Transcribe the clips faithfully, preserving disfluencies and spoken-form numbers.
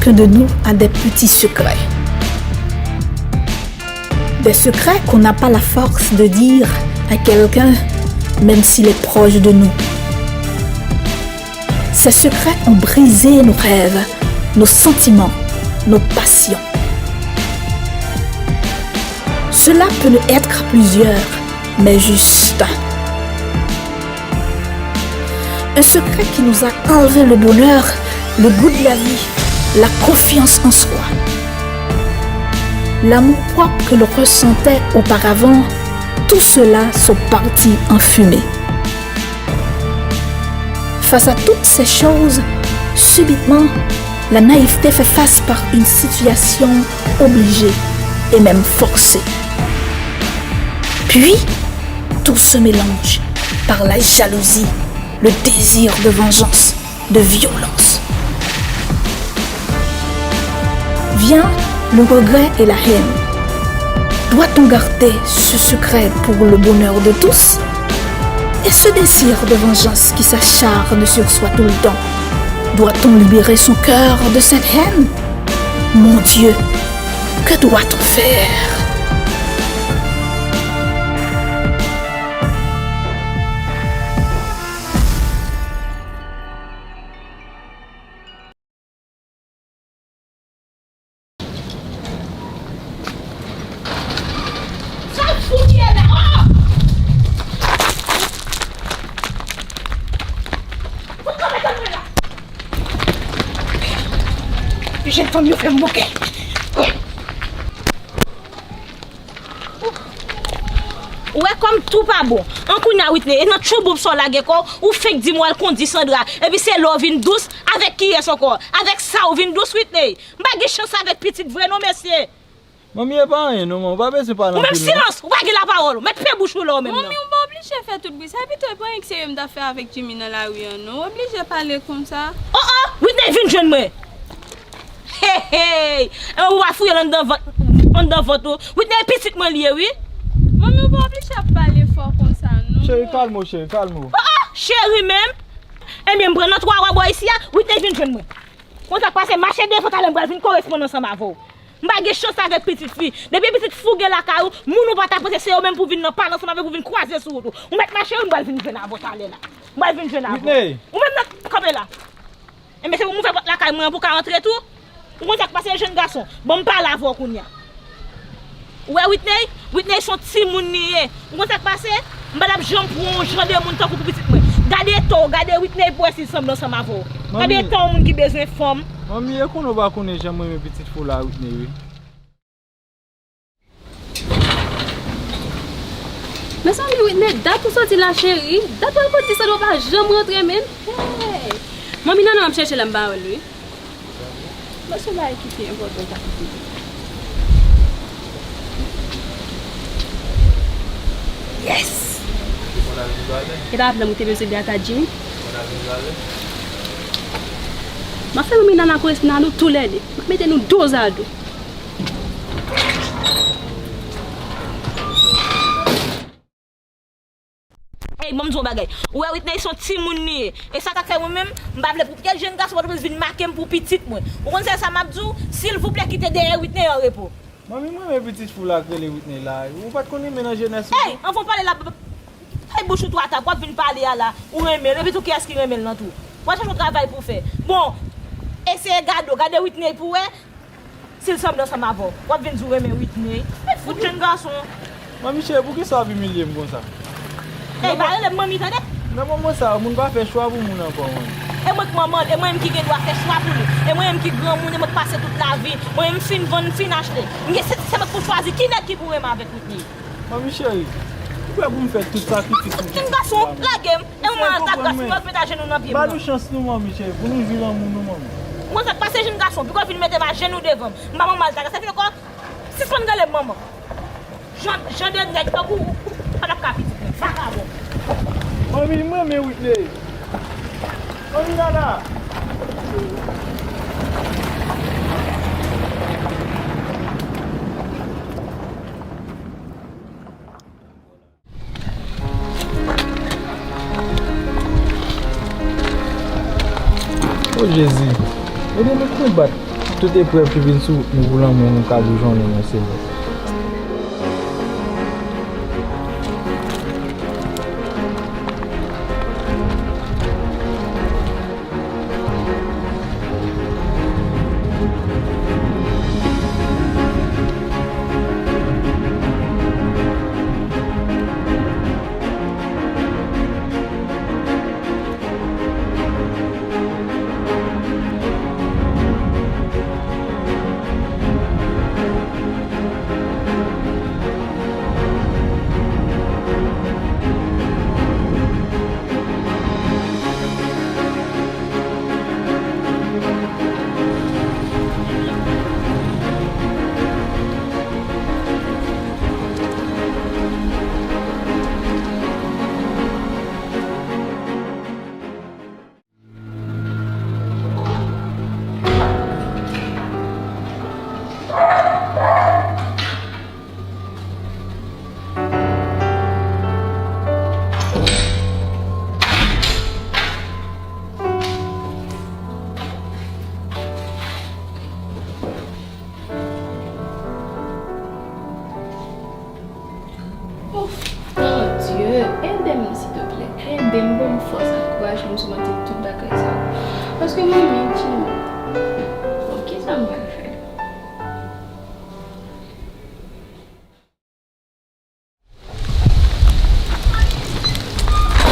Chacun de nous a des petits secrets. Des secrets qu'on n'a pas la force de dire à quelqu'un, même s'il est proche de nous. Ces secrets ont brisé nos rêves, nos sentiments, nos passions. Cela peut ne être qu'à plusieurs, mais juste un. Un secret qui nous a enlevé le bonheur, le goût de la vie, la confiance en soi. L'amour propre que l'on ressentait auparavant, tout cela sont partis en fumée. Face à toutes ces choses, subitement, la naïveté fait face par une situation obligée et même forcée. Puis, tout se mélange par la jalousie, le désir de vengeance, de violence. Vient le regret et la haine. Doit-on garder ce secret pour le bonheur de tous ? Et ce désir de vengeance qui s'acharne sur soi tout le temps, doit-on libérer son cœur de cette haine ? Mon Dieu, que doit-on faire ? Sa fout ye la? Oh! Fout kanpe tande la. Jèn fanm yo fè m bouke. Ou wè kòm tou pa bon. An kounye a, Whitney, e nan tchouboub sa w lage kò w, ou fenk di m w al kondi Sandra, epi se lè w vin dous, avèk kiyès ankò? Avèk sa w vin dous, Whitney? M pa gen chans avèk pitit vre non, mesye. Manmi, e pa anyen non, manmi, ou pa bezwen pale anpil non. Ou menm silans, ou pa gen lapawòl, ou mèt fen bouch ou la ou menm nan. Manmi, ou pa oblije fè tout bri sa, epi tou, e pa anyen k serye m t ap fè avèk Jimmy nan lari an non, ou oblije pale konsa. Oh, oh, Whitney, vin jwenn mwen. Hey, hey! Enben, ou va fouye l anndan vant, anndan vant ou. Whitney, pitit mwen li ye, wi. Manmi, ou pa oblije ap pale fò konsa, non. Cheri, kalme w, cheri, kalme w. Oh, oh, cheri menm. Enben, m pran nan twa wa bò isi a, Whitney, vin jwenn mwen. Konn sa k pase, mache devan talè, m pral vin koresponn ansanm avè w. M pa gen chans avèk pitit fi. Depi pitit fi w gen lakay ou, moun ou pa ta panse se yo menm pou vin nan pale ansanm avèk ou, vin kwaze sou wout ou. Ou mèt mache wi, m pral vin jwenn avè w talè la. M pral vin jwenn avè w. Whitney! Ou menm nan kanpe la. Enben, se pou m ouvè pòt lakay mwen an pou w ka antre tou? Ou konn sa k pase, jèn gason? Bon, m pale avè w kounye a. Ou wè Whitney? Whitney se yon timoun li ye. Ou konn sa k pase? M pa t ap janm pran yon jan de moun tankou pou pitit mwen. Gade eta w, gade Whitney pou w wè si l sanble ansanm avè w. Gade eta yon moun ki bezwen fanm. Manmi, e konnen w pa konnen jan m renmen pitit fi w la, Whitney, wi. Mezanmi, Whitney, dat ou soti la, cheri. Dat ou al kondi Sandra, ou pa janm rantre menm. Hey! Manmi Nana, m ap chèche la, m pa wè l, wi. Bon, se bagay ki pi enpòtan k ap rive. Yes! E pa avè m ou te bezwen di ata Jimmy? M ap fè Manmi Nana koresponn a nou toulède. M ap mete nou dozado. Ey, ban m di w yon bagay. Ou wè Whitney se yon timoun li ye. E sa k ap fè mwen menm, m pa vle pou kèk jèn gason Pòtoprens vin make m pou pitit mwen. Ou konn sèl sa m ap di w? Silvouplè kite dèyè Whitney an repo. Manmi, m renmen pitit fi w la k rele Whitney la. Ou pa t konn renmen nan jenès ou tou? Ey, anvan w pale la, fèy bouch ou twa tap, w ap vin pale a la. Ou renmen l. Epi tou, kiyès ki renmen l nan tou? W ap chache yon travay pou w fè. Bon, eseye gade w, gade Whitney pou w wè. Si l sanble ansanm avè w, w ap vin di w renmen Whitney. Fout jèn gason. Manmi cheri, poukisa w ap imilye m konsa? Ey, pa rele m manmi, tande? Nan moman sa yo, moun pa fè chwa pou moun ankò, manmi. E mwen k manman l, e mwen menm ki gen dwa fè chwa pou li. E mwen menm ki granmoun, e mwen k pase tout lavi. Mwen menm m fin vann, m fin achte. M gen sèt, se mwen k pou chwazi ki nèg ki pou renmen avèk Whitney. Manmi cheri, ou prè pou m fè tout sakrifis pou pitit fi a, manmi? Jèn gason, lage m. E mwen an tap gras mwen, mèt ajenou nan pye m nan. Ba nou chans nou, manmi cheri, pou nou jwi lanmou nou, manmi. Ou konn sa k pase, jèn gason, piga w vin mete m ajenou devan m. M pa manman l ta gras, sa fini ankò. Sispann rele m manman. Jan, jan de nèg tankou ou, ou pa t ap ka pitit mwen. Vakabon. Manmi, m renmen Whitney. Manmi Nana. O Jezi, ede m konbat Tout eprèv ki vin sou wout nou pou lanmou nou ka boujonnen nan se vre. Ouf, Bondye, ede m, silteplè. Ede m, ban m fòs ak kouraj pou m sipòte tout bagay sa yo. Paske mwen menm, Jimmy, bon, kisa m pral fè?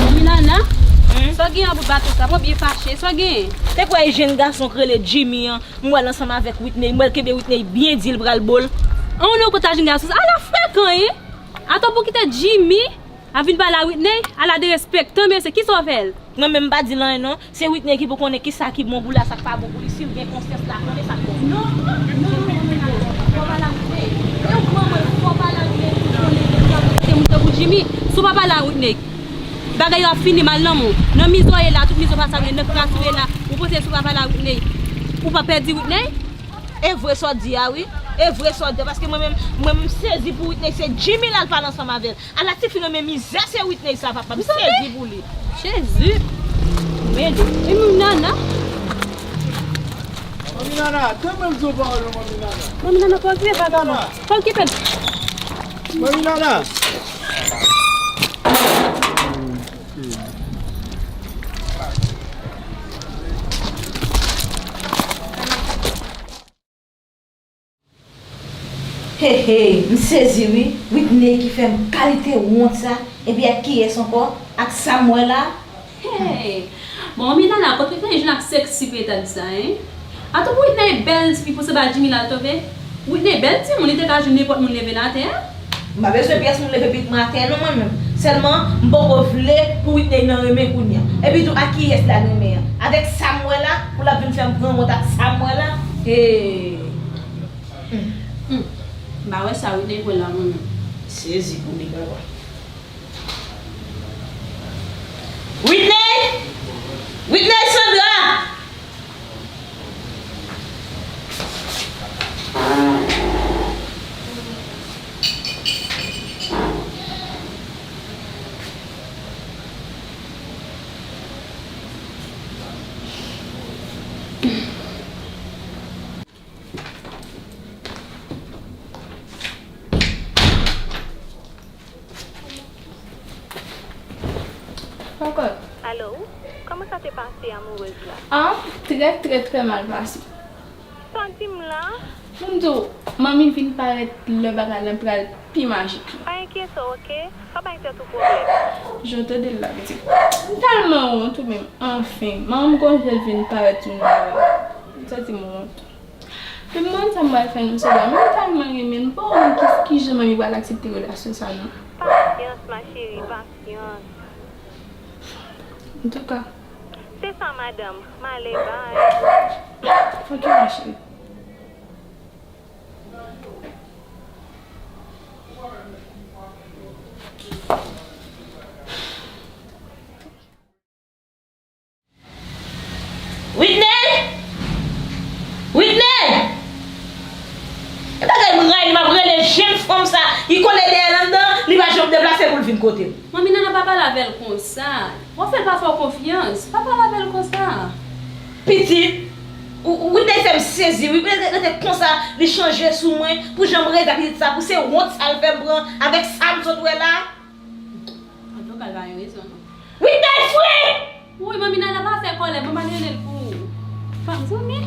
Manmi Nana, sa w genyen an pou bato sa? Mwen byen fache. Sa w genyen? Te kwè e jenn gason k rele Jimmy an, m wè l ansanm avèk Whitney, m wè l kenbe Whitney byen di l pral bo l. An, ou kote a jenn gason sa? Ala frekan, wi! Atò pou kite Jimmy ap vin pale a Whitney, ala derespektan, mesye, kisa w fè l? Mwen menm m pa di l anyen non. Se Whitney ki pou konnen kisa ki bon pou li a, sa k pa bon pou li. Si l gen konsyans, l a konnen sa k bon. Non, non, non, non, non, non, non. Fò w pale a Whitney. E w granmoun, fò w pale a Whitney pou konnen ki jan pou trete moun tankou Jimmy. Si w pa pale a Whitney, bagay yo ap fini mal nan men w. Nan mizè w ye la, tout mizè w pase a, nan kras ou ye la, ou panse si w pa pale a Whitney, ou p ap pèdi Whitney? E vre sa w di a wi. E vre sa w di a, paske mwen menm, mwen menm m sezi pou Whitney, se Jimmy l al pale ansanm avè l. Ala tifi nan men mizè se Whitney sa papa, m sezi pou li. Jezi! Mwen, e Manmi Nana? Manmi Nana, tanmen m di w pawòl non, Manmi Nana. Manmi Nana, pa okipe papa. Pa okipe l. Manmi Nana. Hey, hey, m sezi wi. Whitney ki fè m kalite wont sa. Epi ak kiyès ankò? Ak sa m wè la? Hey! Bon, Manmi Nana, kote w jwenn ak sexy petad sa, en? Atò pou Whitney bèl tifi pou se pa Jimmy l al twonpe? Whitney bèl timoun, li te ka jwenn nenpòt moun leve l atè. M pa bezwen pyès moun leve pitit mwen atè non mwen menm. Sèlman, m poko vle pou Whitney nan renmen kounye a. Epi tou, ak kiyès l al renmen an? Avèk sa m wè la, pou l ap vin fè m pran wont ak sa m wè la? Hey! Hmm. M pa wè sa Whitney pran la mwen menm. Sezi pou li papa. Whitney! Whitney Sandra! Kòkòt. Alo, kòman sa te pase, amourèz la? Ah, trè, trè, trè mal pase. Sa w di m la? Ban m di w, manmi vin parèt lè bagay lan pral pi majik. Pa enkyete w, oke? Pa bay tèt ou pwoblèm. Jan w tande l la, pitit. M tèlman wont wi menm. Anfen, manman m gon jan l vin parèt sou nou la. M santi m wont. Men m pa konn sa m pral fè non, Sandra. Men m tèlman renmen l, m pa konn ki, kijan manmi pral aksepte relasyon sa non. Pasyans, ma chérie, pasyans. Antouka. Se sa, madanm. M ale, bye. Ok, ma chérie. Whitney! Whitney! E bagay m rayi, m ap rele jenn fanm sa, li kole dèyè l anndan, li pa janm deplase pou l vin kote m. Manmi Nana, pa pale avè l konsa. W ap fè l pa fè w konfyans. Pa pale avè l konsa. Pitit, Whitney fè m sezi, wi. Rete, rete konsa, li chanje sou mwen, pou jan m rete ak pitit sa, pou se wont sa l fè m pran, avèk sa m sot wè la. Antouka, l pa gen rezon, non. Whitney, fre! Wi, manmi Nana, pa fè kòlè, manman rele l pou ou. Fanm zanmi.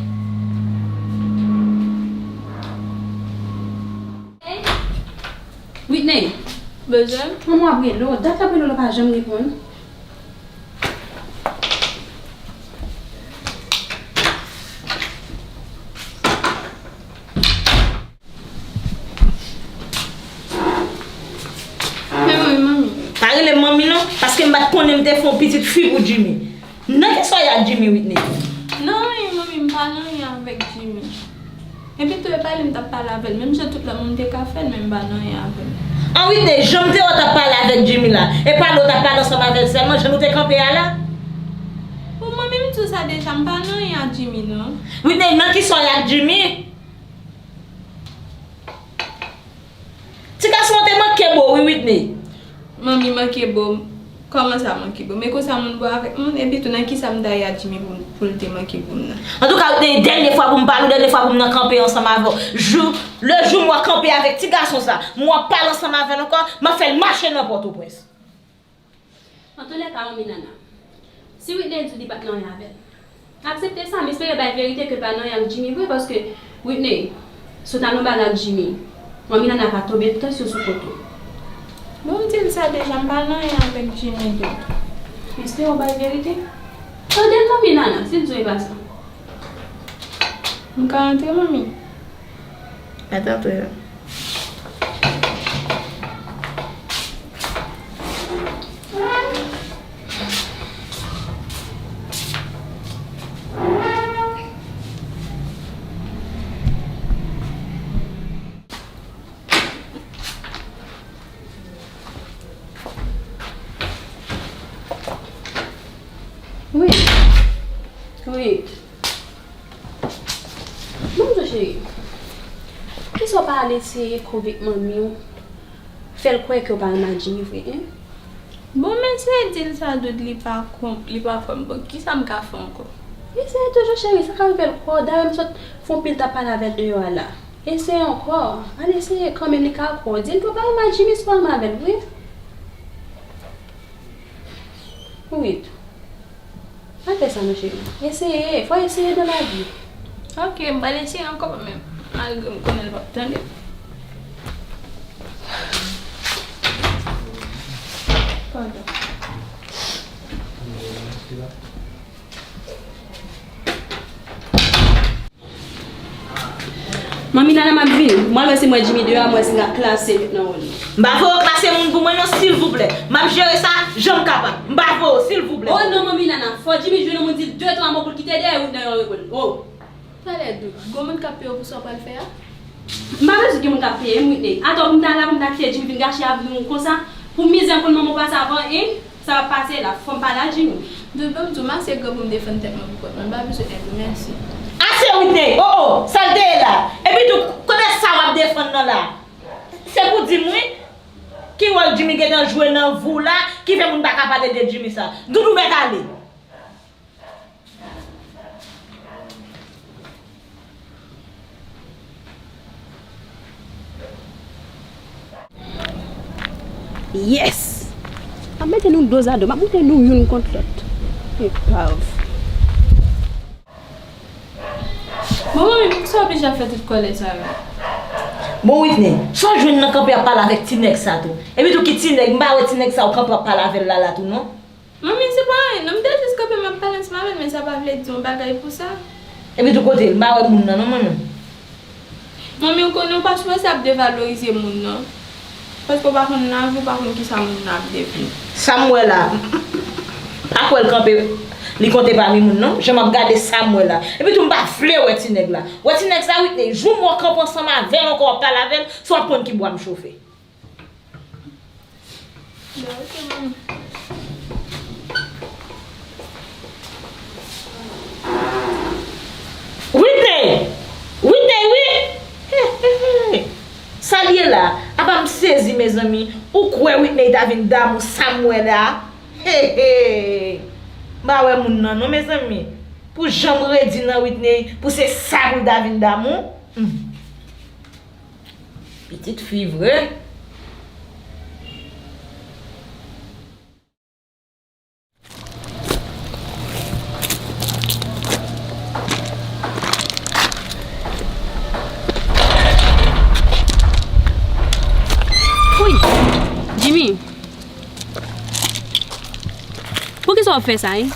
Whitney. Bezwen? Manman ap rele w, dat l ap rele w, l pa janm reponn. Men wi, manmi. Pa rele m manmi non, paske m pa t konnen m te fè yon pitit fi pou Jimmy. Nan kisa w ye ak Jimmy, Whitney? Nan anyen, manmi, m pa nan anyen avèk Jimmy. Epi tou, e pale m t ap pale avè l, menm jan tout lòt moun te ka fè l, men m pa nan anyen avè l. An Whitney, jan m te wè w t ap pale avèk Jimmy la, e pale w t ap pale ansanm avè l sèlman, jan nou te kanpe a la? Bon, manmi, m di w sa deja, m pa nan anyen ak Jimmy non. Whitney, nan kisa w ye ak Jimmy? Ti gason an te manke bo wi, Whitney. Manmi manke bo m. Kòman sa manke bo m? E konsa moun bo avèk moun? Epi tou nan kisa m ta ye ak Jimmy pou, pou l te manke bo m nan? Antouka, Whitney, dènye fwa pou m pale w, dènye fwa pou m nan kanpe ansanm avè w. Jou, le jou m wè w kanpe avèk ti gason sa, m wè w pale ansanm avè l ankò, m ap fè l mache nan Pòtoprens. Antoulèka, manmi Nana, si Whitney di w li pa t nan anyen avè l, aksepte sa, m espere bay verite ke l pa nan anyen ak Jimmy vre, paske Whitney sot al nan bagay ak Jimmy, manmi Nana ka tonbe tansyon sou kont ou. Bon, m di l sa deja, m pa nan anyen avèk Jimmy tou. M espere w bay verite. Tande l, manmi Nana, si l di w e pa sa. M ka antre, manmi? Mèt antre. Wi. Wi. Bonjou, cheri. Poukisa w pa al eseye konvenk manmi w, fè l kwè ke w pa renmen Jimmy vre, en? Bon, m eseye di l sa, Doud, li pa konp-, li pa kwè m. Bon, kisa m ka fè ankò? Eseye toujou, cheri, sa ka rive l kwè w. Dayè, m sot fè yon pil t ap pale avè l deyò a la. Eseye ankò. Al eseye kanmenm, li ka kwè w. Di l ke w pa renmen Jimmy, si w pa renmen avè l vre. Wi. Pa fè sa, non, cheri. Eseye. Fò eseye nan lavi. Ok, m pral eseye ankò, men malgre m konnen l p ap tande. Padon. Manmi Nana, m ap vini. M al wè si m wè Jimmy deyò a, m wè si m ka klase met nan wòl li. M pa vle w klase moun pou mwen non, silvouplè. M ap jere sa jan m kapab. M pa vle w, silvouplè. Oh non, manmi Nana, fò Jimmy jwenn yon moun di l de twa mo pou l kite dèyè wout nan yon rekòl. Oh. Talè Doud, gon moun k ap peye w pou sa w pral fè a? M pa bezwen gen moun k ap peye m, Whitney. Atò pou m ta la, pou m ta kite Jimmy vin gache avni w konsa, pou mizè konn manman w pase avan, en? Sa ap pase la, fò m pale a Jimmy. Doud, ban m di w, m ase gran pou m defann tèt mwen pou kont mwen, m pa bezwen èd ou, mèsi. Ase, Whitney! Oh, oh! Sa l te ye la? Epi tou, kote sa w ap defann nan la? Se pou di m, wi, ki wòl Jimmy gentan jwe nan vi w la, ki fè moun pa ka pale de Jimmy sa? Doudou mèt ale. Yes! M ap mete nou dozado, m ap moute nou youn kont lòt. Epav. Bon, manmi, poukisa w oblije ap fè tout kòlè sa yo? Bon, Whitney, sa w jwenn nan kanpe ap pale avèk ti nèg sa tou? Epi tou ki ti nèg, m pa wè ti nèg sa w kanpe ap pale avè l la la tou, non? Manmi, se pa anyen, non, m te jis kanpe m ap pale ansanm avè l, men sa pa vle di yon bagay pou sa. Epi tou kote l, m pa wè moun nan, non, manmi. Manmi, ou konnen ou pa sipoze ap devalorize moun, non. Paske w pa konn lavi, w pa konn kisa moun nan ap devni. Sa m wè la, m pa kwè l kanpe, li konte pami moun, non. Jan m ap gade sa m wè la. Epi tou, m pa vle wè ti nèg la. Wè ti nèg sa, Whitney, jou m wè w kanpe ansanm avè l ankò, w ap pale avè l, se w ap konn ki bwa m chofe. Whitney! Whitney, wi! He, he, he. Sa l ye la? Apa m sezi, mezanmi. Ou kwè Whitney ta vin damou sa m wè la? He, he. M pa wè moun nan, non, mezanmi. Pou jan m redi nan Whitney, pou se sa pou l ta vin damou? Hmm. Pitit fi vre. Woy! Jimmy! Poukisa w ap fè sa, en?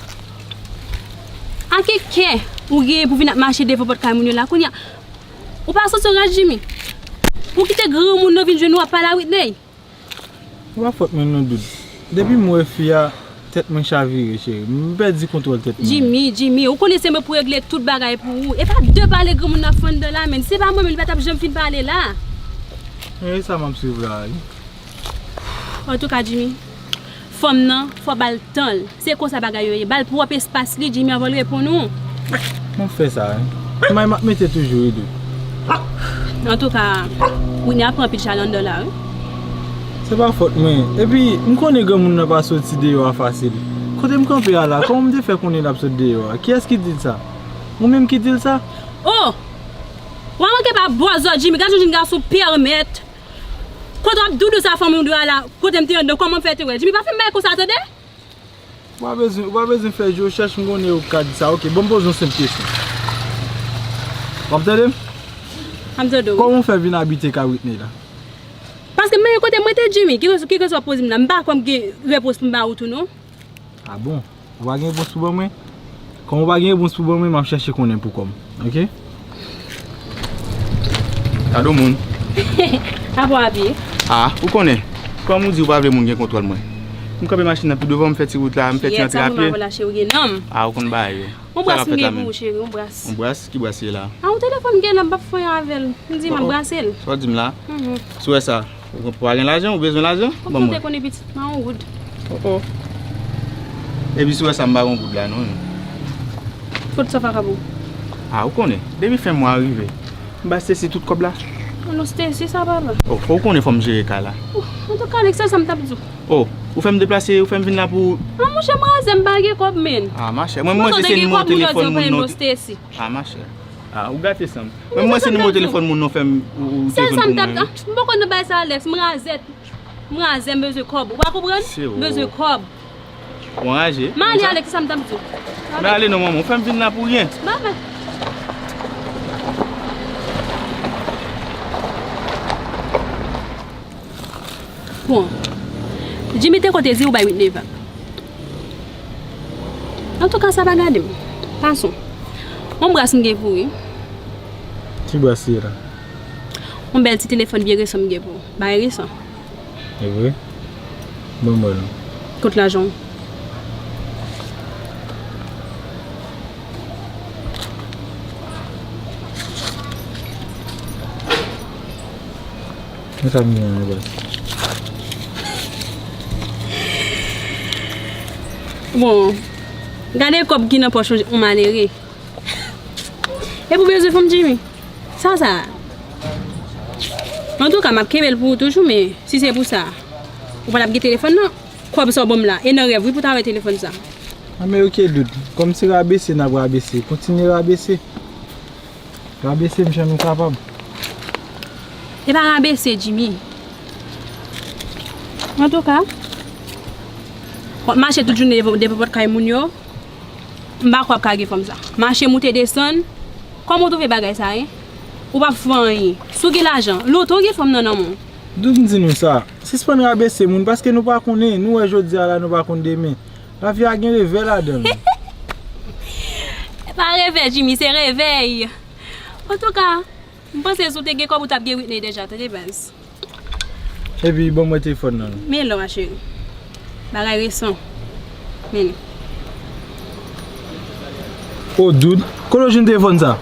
Ak ki kè ou genyen pou vin ap mache devan pòt kay moun yo la kounye a? Ou pa santi w raz, Jimmy? Ou kite granmoun nan vin jwenn ou ap pale a Whitney? Se pa fòt mwen non, Doud. Depi m wè fi a, tèt mwen chavire, cheri. M pèdi kontwòl tèt mwen. Jimmy, Jimmy, ou konnen se mwen pou regle tout bagay pou ou. E pa de pale granmoun nan ap fè anndan la, menn. Se pa mwen menm, li pa t ap janm fin pale la. E sa m ap swiv la, wi. Antouka, Jimmy, fanm nan, fò ba l tan l. Se konsa bagay yo ye. Ba l pwòp espas li, Jimmy, anvan l reponn ou. Mwen fè sa, wi. May m ap mete toujou, wi, Doud. Antouka, Whitney ap pran anpil chalè anndan la, wi. Se pa fòt mwen. Epi, m konnen granmoun nan pa soti deyò a fasil. Kote m kanpe a la, kòman m te fè konnen l ap sot deyò a? Kiyès ki di l sa? Ou menm ki di l sa? Oh! W a manke pa bò zòt, Jimmy. Gad yon jenn gason pèmèt. Kote w ap doudou sa fanm ou dwe a la? Kote m te anndan, kòman m fè te wè? Jimmy, pa fè m bagay konsa, tande? Ou pa bezwen, ou pa bezwen fè je w chèch, m konnen ou ka di sa. Oke, ban m poze yon senp kesyon. W ap tande m? M ap tande w. Kòman w fè vin abite kay Whitney la? Paske m menm kote mwen te, Jimmy, ki kesyon, ki kesyon w ap poze m la? M pa kwè m gen repons pou m ba ou tou, non. A bon? Ou pa gen repons pou ban mwen? Kòm ou pa gen repons pou ban mwen, m ap chèche konnen pou kò m. Oke? Gade yon moun. Apa w abiye? A, ou konnen. Kòm ou di ou pa vle moun gen kontwòl mwen. M kanpe machin nan pi douvan, m fè ti wout la, m fè ti antre a pye. Kiyès sa moun ap lache ou gen nanm? A, ou konn bagay yo. Yon bras m gen pou ou, cheri, yon bras. Yon bras? Ki bras ye la? A, yon telefòn m gen la, m p ap fè anyen avè l. M di m ap brase l. Sa w di m la? Mhm. Si w wè sa, ou pa gen lajan, ou bezwen lajan? Ban mwen. Ou te konnen pitit mwen yon goud. Oh, oh. Epi si w wè sa, m pa gen yon goud la, non. Kot sa pa ka pou? A, ou konnen. Depi fen mwa a rive, m ba Stacy tout kòb la. Non, Stacy, sa pa bon. Oh, ou konnen fò m jere kay la. Oh, antouka, Alex, se sa m t ap di w. Oh, ou fè m deplase, ou fè m vin la pou... A, monchè, m razè, m pa gen kòb, menn. A, machè, mwen, mwen se nimewo telefòn moun non. A, machè. A, ou gate san m. Mwen, mwen se nimewo telefòn moun non fè m, ou, ou te jwenn pou mwen, wi. M poko nan bagay sa, Alex, m razè. M razè, m bezwen kòb. Ou pa konprann? M bezwen kòb. Ou anraje? M ale, Alex, sa m t ap di w. Men ale non, manman, ou fè m vin la pou ryen. Babay. Bon, Jimmy te konte di ou bay Whitney vag. Antouka, sa pa gade m. Pason. Yon bras m gen pou ou, wi. Ki bras se la? Yon bèl ti telefòn byen resan m gen pou ou. Bagay resan. E vre? Ban m wè non. Kot lajan w? Mwen sa m gen an baz. Bon, gade kòb ki nan pòch yon malere. E pou bezwen fanm Jimmy? Sa sa? Antouka, m ap kenbe l pou ou toujou, men si se pou sa, ou pa t ap gen telefòn nan. Kòb sa w ban m la, e nan rèv wi pou w ta wè telefòn sa. A men oke Doud, kòm se rabese n ap rabese, kontinye rabese. Rabese m jan nou kapab. E pa rabese, Jimmy. Antouka, w ap mache tout jounen devan, devan pòt kay moun yo. M pa kwè w ap ka gen fanm sa. Mache moute desann. Kòman w twouve bagay sa, en? Ou p ap fè anyen. Si w gen lajan, lontan w gen fanm nan nan men w. Doud, m di nou sa, sispann rabese moun, paske nou pa konnen, nou wè jodi a la, nou pa konn demen. Lavi a gen revè ladan l. E pa revè, Jimmy, se revèy. Antouka, m panse si w te gen kòb, ou t ap gen Whitney deja, tande baz. Epi, ban mwen telefòn nan non. Men lò a, cheri. Bagay resan. Men li. O Doud, kote w jwenn telefòn sa?